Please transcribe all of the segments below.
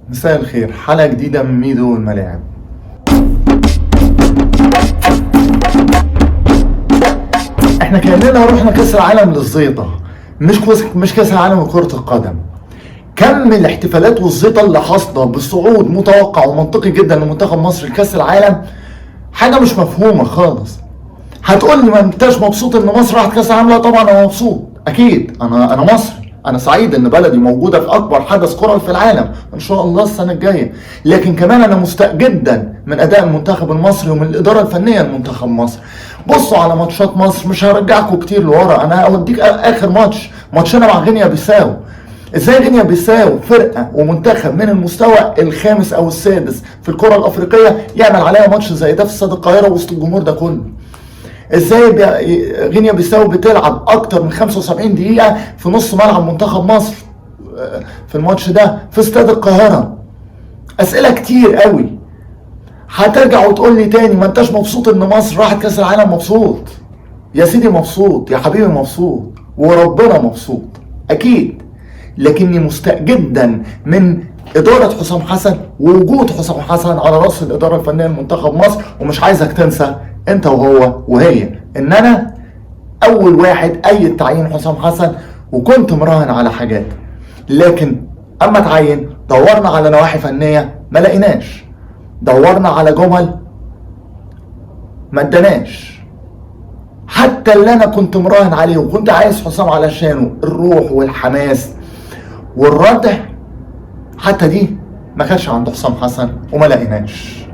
مساء الخير، حلقة جديدة من ميدو والملاعب. احنا كأننا رحنا كأس العالم للزيطة، مش كأس العالم لكرة القدم. كم الاحتفالات والزيطة اللي حاصلة بصعود متوقع ومنطقي جدا لمنتخب مصر لكأس العالم، حاجة مش مفهومة خالص. هتقول لي ما انتش مبسوط ان مصر راحت كأس العالم؟ لا طبعا انا مبسوط، اكيد انا مصري، انا سعيد ان بلدي موجودة في اكبر حدث كروي في العالم ان شاء الله السنة الجاية، لكن كمان انا مستاء جدا من اداء المنتخب المصري ومن الادارة الفنية لمنتخب مصر. بصوا على ماتشات مصر، مش هرجعكم كتير لورا، انا هوديك اخر ماتش، ماتشنا مع غينيا بيساو. ازاي غينيا بيساو فرقه ومنتخب من المستوى الخامس او السادس في الكره الافريقية يعمل عليها ماتش زي ده في استاد القاهرة وسط الجمهور ده كله؟ ازاي غينيا بيساو بتلعب اكتر من 75 دقيقة في نص ملعب منتخب مصر في الماتش ده في استاد القاهرة؟ اسئلة كتير قوي. هترجع وتقول لي تاني ما انتش مبسوط ان مصر راحت كاس العالم؟ مبسوط يا سيدي، مبسوط يا حبيبي، مبسوط وربنا مبسوط اكيد، لكني مستاء جدا من إدارة حسام حسن ووجود حسام حسن على رأس الإدارة الفنية لمنتخب مصر. ومش عايزك تنسى أنت وهو وهي إن أنا أول واحد أيد تعيين حسام حسن وكنت مراهن على حاجات، لكن أما تعين دورنا على نواحي فنية ما لقيناش، دورنا على جمل ما اداناش. حتى اللي أنا كنت مراهن عليه وكنت عايز حسام علشانه الروح والحماس والردع، حتى دي ما كانش عند حسام حسن وما لقيناش.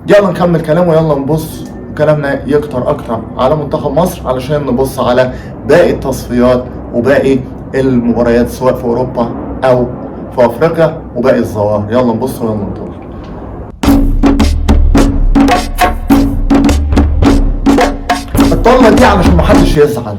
يلا نكمل كلام ويلا نبص كلامنا يكتر اكتر على منتخب مصر علشان نبص على باقي التصفيات وباقي المباريات سواء في اوروبا او في افريقيا وباقي الظواهر. يلا نبص ويلا نطلع. الطلة دي علشان ما حدش يزعل.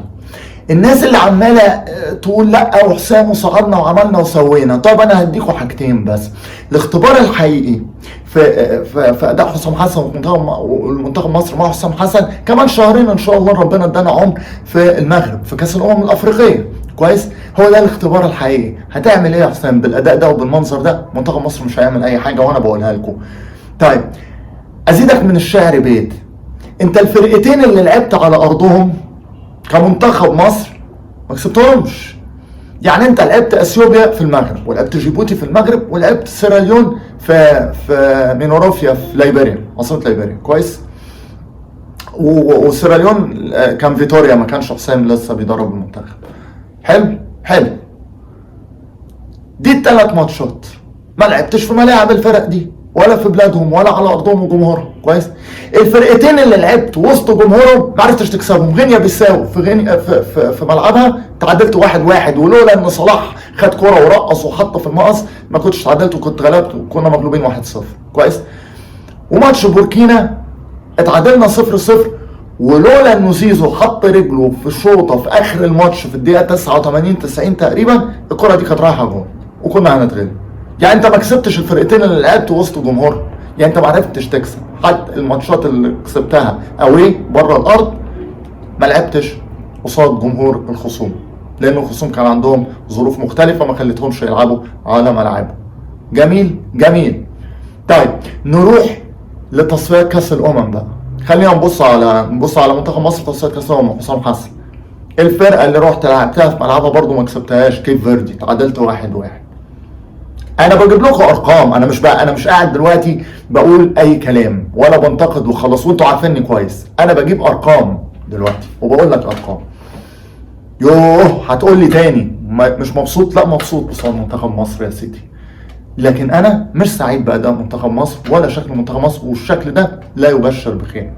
الناس اللي عماله تقول لا وحسام وصعدنا وعملنا وسوينا، طب انا هديكوا حاجتين بس. الاختبار الحقيقي في في, في اداء حسام حسن والمنتخب مصر مع حسام حسن كمان شهرين ان شاء الله، ربنا ادانا عمر، في المغرب في كاس الامم الافريقية. كويس، هو ده الاختبار الحقيقي. هتعمل ايه يا حسام بالاداء ده وبالمنظر ده؟ منتخب مصر مش هيعمل اي حاجة وانا بقولها لكم. طيب ازيدك من الشعر بيت، انت الفرقتين اللي لعبت على ارضهم كمنتخب مصر ما كسبتهمش. يعني انت لعبت اثيوبيا في المغرب ولعبت جيبوتي في المغرب ولعبت سيراليون في مينوروفيا في ليبيريا، عاصمة ليبيريا. كويس، وسيراليون كان فيتوريا، ما كانش حسام لسه بيدرب المنتخب. حلو حلو، دي الثلاث ماتشات ما لعبتش في ملاعب الفرق دي ولا في بلادهم ولا على ارضهم وجمهورهم. كويس، الفرقتين اللي لعبت وسط جمهورهم ما عرفتش تكسبهم. غينيا بيساو في غينيا في, في, في ملعبها تعادلت 1-1، ولولا ان صلاح خد كرة ورقص وحط في المقص ما كنتش تعادلت وكنت غلبت وكنا مغلوبين 1-0. كويس، وماتش بوركينا اتعادلنا 0-0، ولولا انه زيزو حط رجله في الشوطه في اخر الماتش في الدقيقة 89 90 تقريبا، الكره دي كانت رايحة جول وكنا هنتغلب. يعني انت ما كسبتش الفرقتين اللي لعبت وسط جمهورهم، يعني انت ما عرفتش تكسب حتى الماتشات اللي كسبتها away بره الارض، ما لعبتش قصاد جمهور الخصوم، لان الخصوم كان عندهم ظروف مختلفة ما خلتهمش يلعبوا على ملاعبهم. جميل جميل. طيب نروح لتصفيات كاس الامم بقى. خلينا نبص على منتخب مصر تصفيات كاس الامم. حسام حسن الفرقة اللي رحت لعبتها في ملعبها برضو ما كسبتهاش، كيب فيردي، تعادلت 1-1. انا بجيب لكم ارقام، انا مش قاعد دلوقتي بقول اي كلام ولا بنتقد وخلاص، وانتوا عارفيني كويس. انا بجيب ارقام دلوقتي وبقول لك ارقام. يوه هتقول لي تاني مش مبسوط؟ لا مبسوط بصعود منتخب مصر يا سيدي، لكن انا مش سعيد باداء منتخب مصر ولا شكل منتخب مصر، والشكل ده لا يبشر بخير.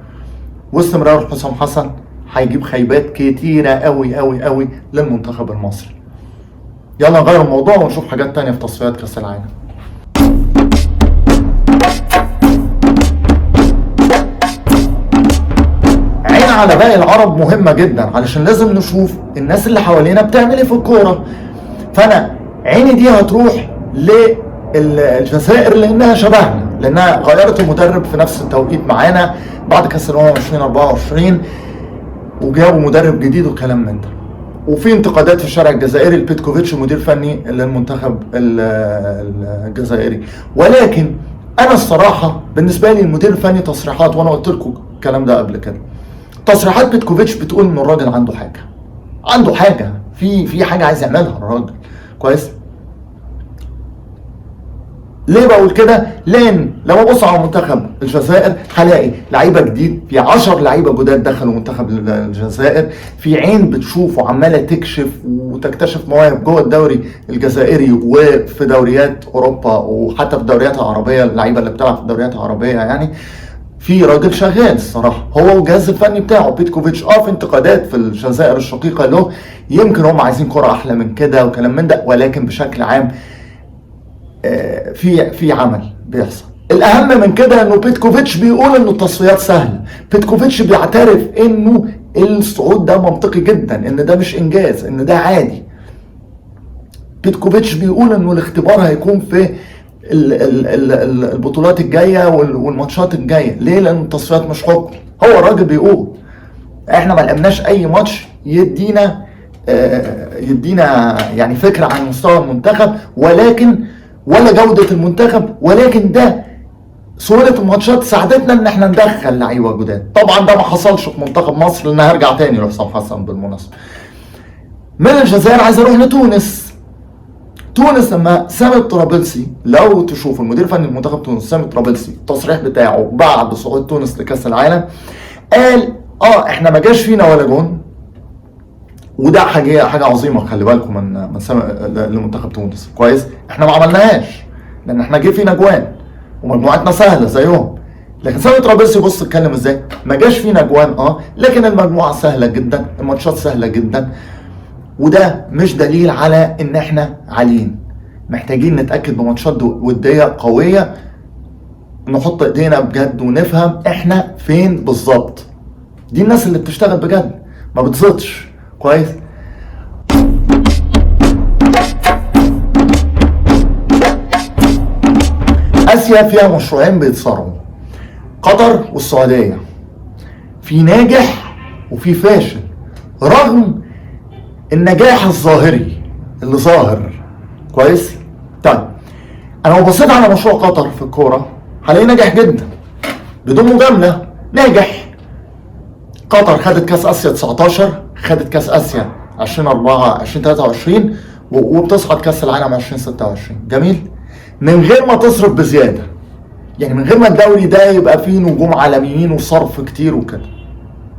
واستمرار حسام حسن هيجيب خيبات كتيرة قوي قوي قوي للمنتخب المصري. يلا نغير الموضوع ونشوف حاجات تانية في تصفيات كأس العالم. عين على باقي العرب مهمة جدا، علشان لازم نشوف الناس اللي حوالينا بتعمل ايه في الكورة. فأنا عيني دي هتروح للجزائر لأنها شبهنا، لأنها غيرت المدرب في نفس التوقيت معانا بعد كأس الأمم 2024 وجابوا مدرب جديد وكلام من ده. وفي انتقادات في الشارع الجزائري لبيتكوفيتش مدير فني للمنتخب الجزائري. ولكن انا الصراحة بالنسبة لي المدير الفني تصريحات، وانا قلت لكم الكلام ده قبل كده، تصريحات بيتكوفيتش بتقول ان الراجل عنده حاجة، عنده حاجة، في حاجة عايز يعملها الراجل. كويس. ليه بقول كده؟ لان لو ابص على منتخب الجزائر هلاقي لعيبة جديد، في 10 لعيبة جداد دخلوا منتخب الجزائر، في عين بتشوف وعماله تكشف وتكتشف مواهب جوه الدوري الجزائري وفي دوريات اوروبا وحتى في الدوريات العربية، اللعيبة اللي بتلعب في الدوريات العربية. يعني في راجل شغال الصراحة، هو والجهاز الفني بتاعه بيتكوفيتش. في انتقادات في الجزائر الشقيقة له، يمكن هم عايزين كره احلى من كده وكلام من ده، ولكن بشكل عام في عمل بيحصل. الاهم من كده انه بيتكوفيتش بيقول انه التصفيات سهلة، بيتكوفيتش بيعترف انه الصعود ده منطقي جدا، ان ده مش انجاز، ان ده عادي. بيتكوفيتش بيقول انه الاختبار هيكون في البطولات الجاية والماتشات الجاية. ليه؟ لان التصفيات مش حكم. هو الراجل بيقول احنا ما لعبناش اي ماتش يدينا يعني فكرة عن مستوى المنتخب، ولكن ولا جودة المنتخب، ولكن ده سهولة الماتشات ساعدتنا ان احنا ندخل لعيبة جداد. طبعا ده ما حصلش في منتخب مصر، لان هرجع تاني لحسام حسن بالمناسبة. من الجزائر عايز اروح لتونس. تونس لما سامي الطرابلسي، لو تشوفوا المدير الفني لمنتخب تونس سامي الطرابلسي، التصريح بتاعه بعد صعود تونس لكاس العالم قال احنا ما جاش فينا ولا جون، وده حاجة عظيمة، خلي بالكم من لمنتخب تونس. كويس، احنا ما عملناهاش لان احنا جه فينا جوان ومجموعتنا سهلة زيهم، لكن سامي طرابلسي بص اتكلم ازاي، ما جاش فينا جوان لكن المجموعة سهلة جدا، الماتشات سهلة جدا، وده مش دليل على ان احنا عاليين. محتاجين نتاكد بماتشات وديه قوية، نحط ايدينا بجد ونفهم احنا فين بالظبط. دي الناس اللي بتشتغل بجد، ما بتزطش. كويس. اسيا فيها مشروعين بيتصارعوا، قطر والسعودية، في ناجح وفي فاشل، رغم النجاح الظاهري اللي ظاهر. كويس. طيب انا لو بصيت على مشروع قطر في الكورة هلاقيه ناجح جدا بدون مجاملة، ناجح. قطر خدت كاس اسيا 19، خدت كاس اسيا 2023، وبتصعد كاس العالم 2026. جميل، من غير ما تصرف بزيادة، يعني من غير ما الدوري ده يبقى فيه نجوم عالميين وصرف كتير وكده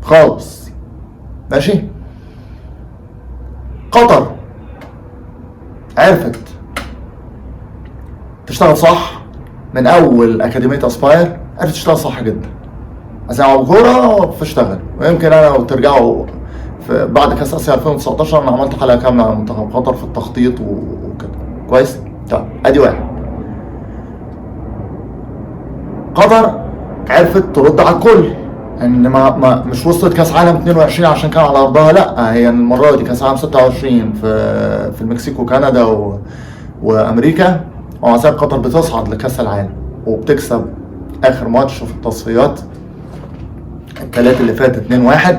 خالص. ماشي. قطر عرفت تشتغل صح من اول اكاديمية اسباير، عرفت تشتغل صح جدا، عايزين يلعبوا كورة فاشتغل. ويمكن انا لو ترجعوا في بعد كاس اسيا 2019 انا عملت حلقة كاملة على منتخب قطر في التخطيط وكده. كويس. طيب ادي واحد. قطر عرفت ترد على الكل، ان ما مش وصلت كاس عالم 22 عشان كان على ارضها، لا هي المرة دي كاس عالم 26 في المكسيك وكندا وامريكا، ومع ذلك قطر بتصعد لكاس العالم وبتكسب اخر ماتش في التصفيات الثلاث اللي فات 2-1،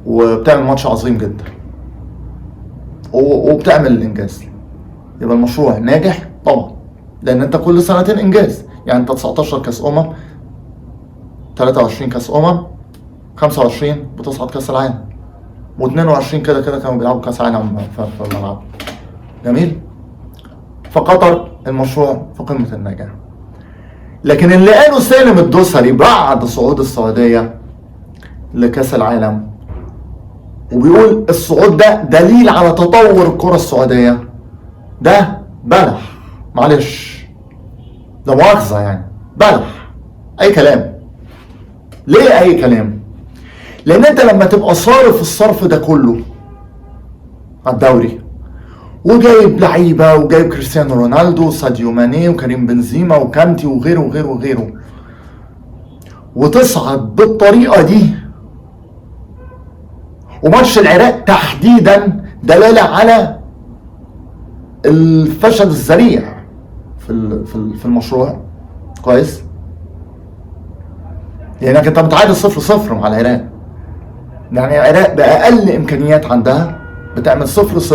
وبتعمل ماتش عظيم جدا وبتعمل الانجاز. يبقى المشروع ناجح طبعا، لان انت كل سنتين انجاز، يعني انت 19 كاس 23 كاس 25 بتصعد كاس العالم، و22 كده كده كانوا بيلعبوا كاس عالم في الملعب. جميل. فقطر المشروع في قمة النجاح. لكن اللي قاله سالم الدوسري بعد صعود السعودية لكاس العالم، وبيقول الصعود ده دليل على تطور الكرة السعودية، ده بلح، معلش ده مؤاخذة يعني، بلح، أي كلام. ليه أي كلام؟ لأن أنت لما تبقى صارف الصرف ده كله على الدوري، وجايب لعيبة، وجايب كريستيانو رونالدو وساديو ماني وكريم بنزيما وكانتي وغيره وغيره وغيره، وتصعد بالطريقة دي، وماتش العراق تحديدا دلالة على الفشل الذريع في المشروع. كويس؟ لانك انت متعادل 0-0 مع العراق، يعني العراق باقل امكانيات عندها بتعمل 0-0،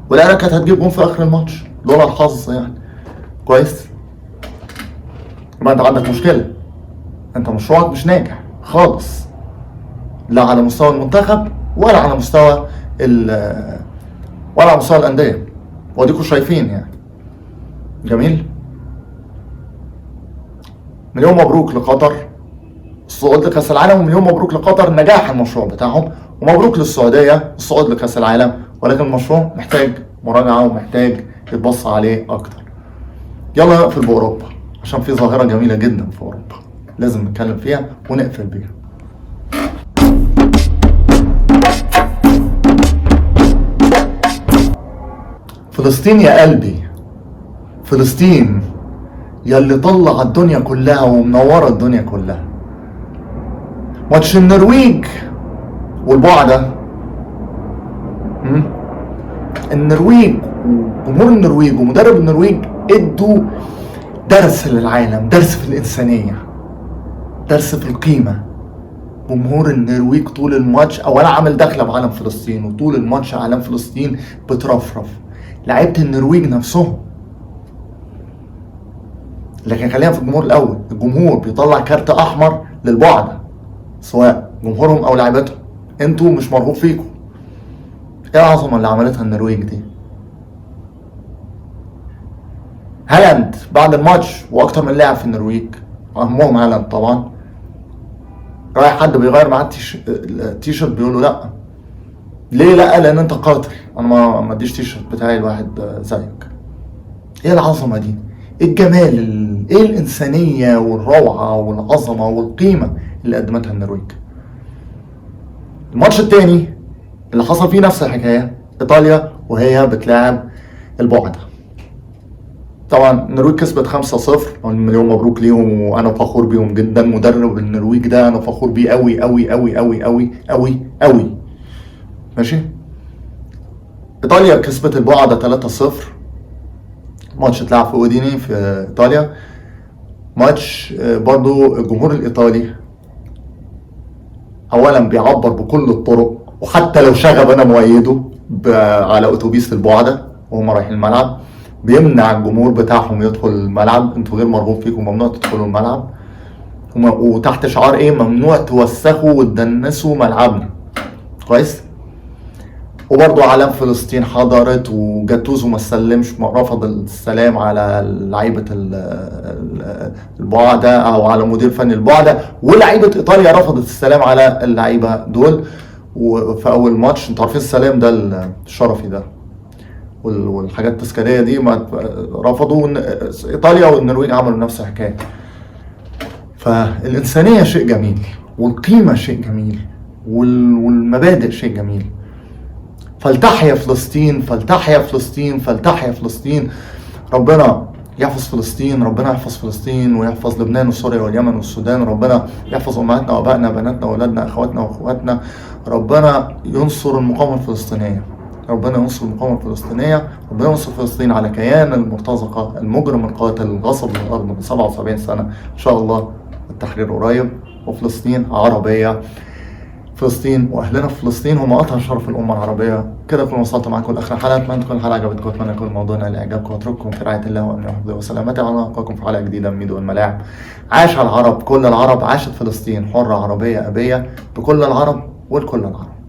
والعراق كانت هتجيب جون في اخر الماتش لولا الحظ يعني. كويس؟ يبقى انت عندك مشكلة، انت مشروعك مش ناجح خالص، لا على مستوى المنتخب ولا على مستوى ولا على مستوى الاندية، واديكوا شايفين يعني. جميل. مليون مبروك لقطر الصعود لكاس العالم، ومليون مبروك لقطر نجاح المشروع بتاعهم، ومبروك للسعودية الصعود لكاس العالم، ولكن المشروع محتاج مراجعه ومحتاج يتبص عليه اكتر. يلا نقفل باوروبا عشان في ظاهره جميلة جدا في اوروبا لازم نتكلم فيها ونقفل بيها. فلسطين يا قلبي، فلسطين يلي طلع الدنيا كلها ومنوره الدنيا كلها. ماتش النرويج والبعدة، النرويج وجمهور النرويج ومدرب النرويج ادوا درس للعالم، درس في الإنسانية، درس في القيمة. جمهور النرويج طول الماتش اولا عامل دخلة بعلم فلسطين، وطول الماتش علم فلسطين بترفرف، لعيبة النرويج نفسهم. لكن خلينا في الجمهور الاول. الجمهور بيطلع كارت احمر للبعدة سواء جمهورهم او لعيبتهم، انتوا مش مرغوب فيكم. ايه العظمة اللي عملتها النرويج دي؟ هالاند بعد الماتش واكتر من لاعب في النرويج، اهمهم هالاند طبعا، رايح حد بيغير معاه التيشيرت بيقول له لا. ليه لا؟ لان انت قاتل، انا ما اديش تيشيرت بتاعي لواحد زيك. ايه العظمة دي؟ ايه الجمال؟ ايه الانسانية والروعه والعظمة والقيمة اللي قدمتها النرويج؟ الماتش التاني اللي حصل فيه نفس الحكاية، ايطاليا وهي بتلاعب البعده. طبعا النرويج كسبت 5-0، مليون مبروك ليهم وانا فخور بيهم جدا. مدرب النرويج ده انا فخور بيه قوي قوي قوي قوي قوي قوي قوي. ماشي. ايطاليا كسبت البعده 3-0، ماتش اتلعب في اوديني في ايطاليا. ماتش برضو الجمهور الايطالي اولا بيعبر بكل الطرق، وحتى لو شغب انا مؤيدة على اتوبيس البعده وهم رايحين الملعب، بيمنع الجمهور بتاعهم يدخل الملعب، انتوا غير مرغوب فيكم، ممنوع تدخلوا الملعب، وتحت شعار ايه؟ ممنوع توسخوا وتدنسوا ملعبنا. كويس. وبرضه علم فلسطين حضرت، وجاتوزو ما سلمش، رفض السلام على لعيبة البعده او على مدير فني البعده، ولعيبة ايطاليا رفضت السلام على اللعيبة دول. وفي اول ماتش انتوا عارفين السلام ده الشرفي ده والحاجات التذكارية دي ما رفضوا. ايطاليا والنرويج عملوا نفس الحكاية. فالانسانيه شيء جميل، والقيمة شيء جميل، والمبادئ شيء جميل. فلتحيا فلسطين، فلتحيا فلسطين، فلتحيا فلسطين. ربنا يحفظ فلسطين، ربنا يحفظ فلسطين ويحفظ لبنان وسوريا واليمن والسودان. ربنا يحفظ امهاتنا وابائنا، بناتنا واولادنا، اخواتنا واخواتنا. ربنا ينصر المقاومة الفلسطينية، ربنا ينصر المقاومة الفلسطينية، ربنا ينصر فلسطين على كيان المرتزقة المجرم القاتل الغصب للارض من 77 سنة. ان شاء الله التحرير قريب، وفلسطين عربية. فلسطين واهلنا في فلسطين هم اطهر شرف الامة العربية. كده اكون وصلت معاكم لاخر الحلقة. اتمنى تكون الحلقة عجبتكم، اتمنى يكون الموضوع نال اعجابكم، واترككم في رعاية الله وامنه وحفظه وسلامته، على القاكم في حلقة جديدة من ميدو الملاعب. عاش العرب، كل العرب، عاشت فلسطين حره عربية ابيه، بكل العرب والكل العرب.